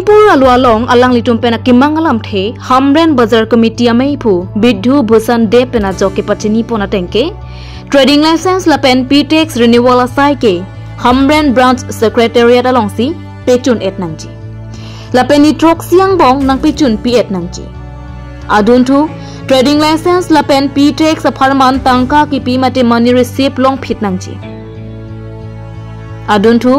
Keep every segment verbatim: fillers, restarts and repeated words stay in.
Manipur alo along alanglitum pen akemang alamthe Hamren Bazar Committee ameiphu Bidhu Bhushan Dey pen ajok kepachini pon ateng ke trading license lapen P tax renewal asai ke Hamren Branch Secretariat alongsi pechun et nangji. Lapen ni throksi angbong nangpechun pi et nangji. Adunthu trading license lapen P tax apharman tangka kipi mate money receipt longphit nangji. Adunthu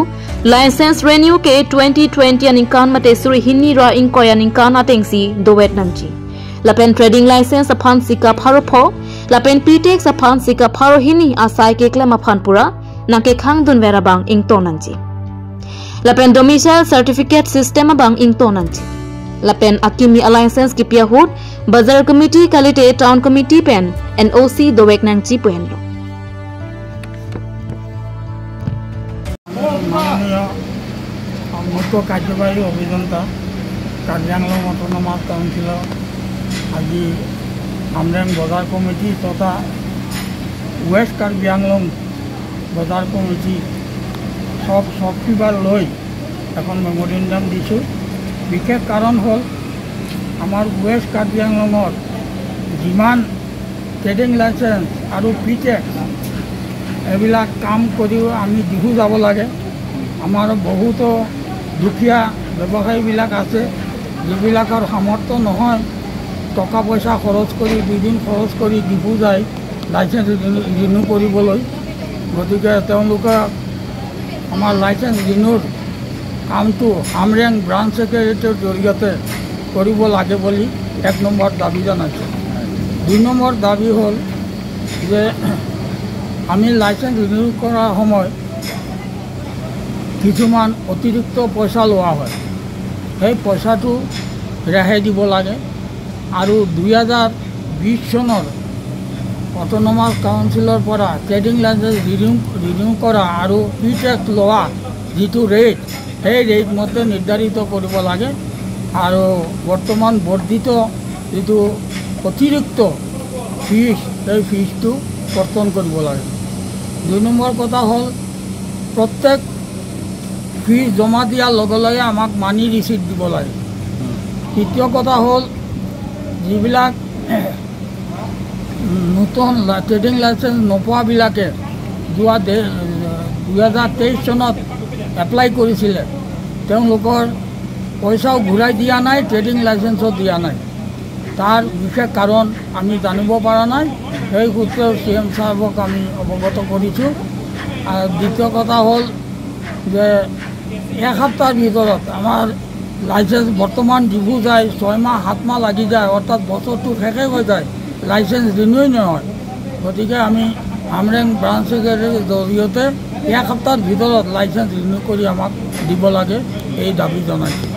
license renew ke twenty twenty aningkan mate suri hini ra ingkoi aningkan atengsi do-et nangji. Lapen trading license aphan sika pharo pho, lapen P tax aphan sika pharo hini asai keklem aphan pura nangkekhang dunver abang ingtong nangji. Lapen domicile certificate system abang ingtong nangji. Lapen akimi a license kipi ahut Bazar Committee kalite Town Committee pen N O C do-et nangji pu henlo. মাননীয় মুখ্য কাৰ্যবাহী অভিযন্তা, কাৰ্বি আংলং অট'নমাছ কাউন্সিলৰ আজি হামৰেং বজাৰ কমিটি তথা ৱেষ্ট কাৰ্বি আংলং বজাৰ কমিটি সব চব কিবা লৈ এখন মেমৰেণ্ডাম দিছোঁ। বিশেষ কাৰণ হ'ল, আমাৰ ৱেষ্ট কাৰ্বি আংলঙৰ যিমান ট্ৰেডিং লাইচেন্স আৰু পি টেক্স এইবিলাক কাম কৰিও আমি ডিফু যাব লাগে। আমাৰ বহুতো দুখীয়া ব্যৱসায়ীবিলাক আছে, যিবিলাকৰ সামৰ্থ্য নহয় টকা পইচা খৰচ কৰি, দুদিন খৰচ কৰি ডিফু যায় লাইচেন্স ৰিনিউ, ৰিনিউ কৰিবলৈ। গতিকে তেওঁলোকে আমাৰ লাইচেন্স ৰিনিউৰ কামটো হামৰেং ব্ৰাঞ্চ ছেক্ৰেটেৰীৰ জৰিয়তে কৰিব লাগে বুলি এক নম্বৰ দাবী জনাইছোঁ। দুই নম্বৰ দাবী হ'ল যে আমি লাইচেন্স ৰিনিউ কৰাৰ সময়ত কিছুমান অতিৰিক্ত পইচা লোৱা হয়, সেই পইচাটো ৰেহাই দিব লাগে। আৰু দুই হাজাৰ বিশ চনৰ অট'নমাছ কাউন্সিলৰ পৰা ট্ৰেডিং লাইচেন্স ৰিনিউ, ৰিনিউ কৰা আৰু পি টেক্স লোৱা যিটো ৰেট, সেই ৰেট মতে নিৰ্ধাৰিত কৰিব লাগে। আৰু বৰ্তমান বৰ্ধিত যিটো অতিৰিক্ত ফিজ, সেই ফিজটো কৰ্তন কৰিব লাগে। দুই নম্বৰ কথা হ'ল, প্ৰত্যেক ফিজ জমা দিয়াৰ লগে লগে আমাক মানি ৰিচিট দিব লাগে। তৃতীয় কথা হ'ল, যিবিলাক নতুন লা-, ট্ৰেডিং লাইচেন্স নোপোৱাবিলাকে যোৱা দে-, দুই হাজাৰ তেইছ চনত এপ্লাই কৰিছিলে, তেওঁলোকৰ পইচাও ঘূৰাই দিয়া নাই, ট্ৰেডিং লাইচেন্সো দিয়া নাই। তাৰ বিশেষ কাৰণ আমি জানিব পৰা নাই। সেই সূত্ৰে চি এম ছাহেবক আমি অৱগত কৰিছোঁ। আৰু দ্বিতীয় কথা হ'ল যে এক সপ্তাহৰ ভিতৰত আমাৰ লাইচেন্স বৰ্তমান ডিফু যায়, ছয় মাহ, সাত মাহ লাগি যায়, অৰ্থাৎ বছৰটো শেষেই হৈ যায়, লাইচেন্স ৰিনিউৱেই নহয়। গতিকে আমি হামৰেং ব্ৰাঞ্চ ছেক্ৰেটেৰীৰ জৰিয়তে এক সপ্তাহৰ ভিতৰত লাইচেন্স ৰিনিউ কৰি আমাক দিব লাগে, এই দাবী জনাইছোঁ।